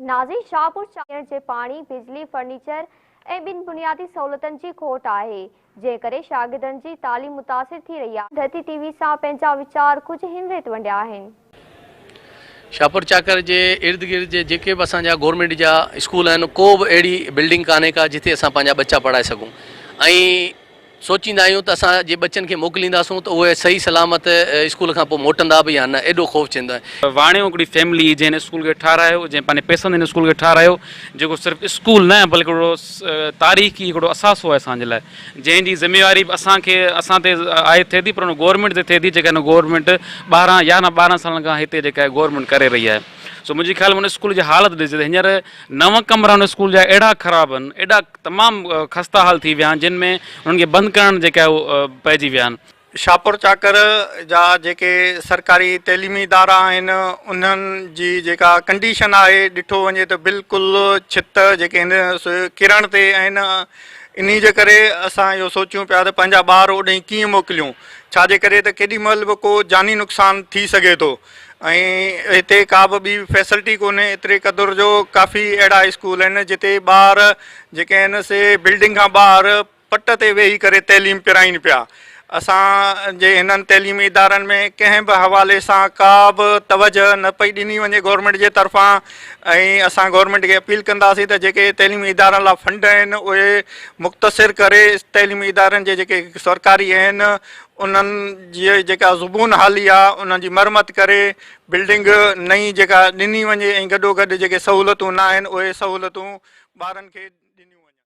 ناظرين شاهپور پيئڻ جي پاڻي، بجلي، فرنيچر ۽ ٻين بنيادي سهولتن جي کوٽ آهي، جنهن ڪري شاگردن جي تعليم متاثر ٿي رهي آهي. ڌرتي ٽي وي سان پنهنجا ويچار ڪجهه هن ريت ونڊيا آهن. شاهپور چاڪر جي ارد گرد جي جيڪي به اسان جا گورنمينٽ جا اسڪول آهن ڪو به اهڙي بلڊنگ ڪانهي ڪا جتي اسان پنهنجا ٻچا پڙهائي سگهون ۽ سوچيندا آهيون ته اسان جي ٻچن کي موڪلينداسون ته اهي صحيح سلامت اسڪول کان پوء موٽندا به يا نه ايڏو خوف ٿيندو آهي. واڻيو هڪڙي فيملي هئي جنهن هن اسڪول کي ٺاهرايو جنهن پنهنجي پئسن هن اسڪول کي ٺاهرايو جيڪو صرف اسڪول نه بلڪه هڪڙو تاريخي هڪڙو اثاثو آهي اسان جي لاء جنهن جي ذميواري به اسان کي اسان تي عائد ٿئي ٿي پر ان گورنمينٽ تي ٿئي ٿي جيڪا هن گورنمينٽ 12 11 12 سالن کان هتي جيڪا گورنمينٽ ڪري رهي آهي سو منهنجي خيال ۾ ان اسڪول جي حالت ڏسجي ته هينئر نو ڪمرا ان اسڪول جا اهڙا خراب آهن ايڏا تمام خسته حال ٿي ويا آهن جن ۾ انهن کي بند ڪرڻ جيڪا آهي پئجي ويا آهن. شاهپور چاڪر جا جيڪي سرڪاري تعليمي ادارا آهن انهن جي جيڪا ڪنڊيشن آهي ڏٺو وڃي ته بلڪل ڇت جيڪي آهن سو ڪرڻ تي آهن انهي جي ڪري اسان اهو سوچيون پيا ته پنهنجا ٻار اوڏانهن ڪيئن موڪليون ڇا جي ڪري ته ڪيڏي مهل به ڪو جاني نقصان ٿي سگهي ٿو ۽ هتي ڪا به ٻي فيسلٽي ڪونهي ايتري قدر جو ڪافي اهڙا اسڪول آهن جتي ٻار جيڪي آهن سي بلڊنگ کان ٻاهر پٽ تي ويهي ڪري تعليم پرائين پيا اسان جي هنن تعليمي ادارن ۾ ڪنهن به حوالي سان ڪا به توجه نه پئي ڏني وڃي گورنمينٽ جي طرفان ۽ اسان گورنمينٽ کي اپيل ڪنداسين ته جيڪي تعليمي ادارن لاء فنڊ آهن اهي مختصر ڪري تعليمي ادارن جي جيڪي سرڪاري آهن انهن جي جيڪا زبون حالي آ انهن جي مرمت ڪري بلڊنگ نئين جيڪا ڏني وڃي ۽ گڏو گڏ جيڪي سهولتون ناهن اهي سهولتون ٻارن کي.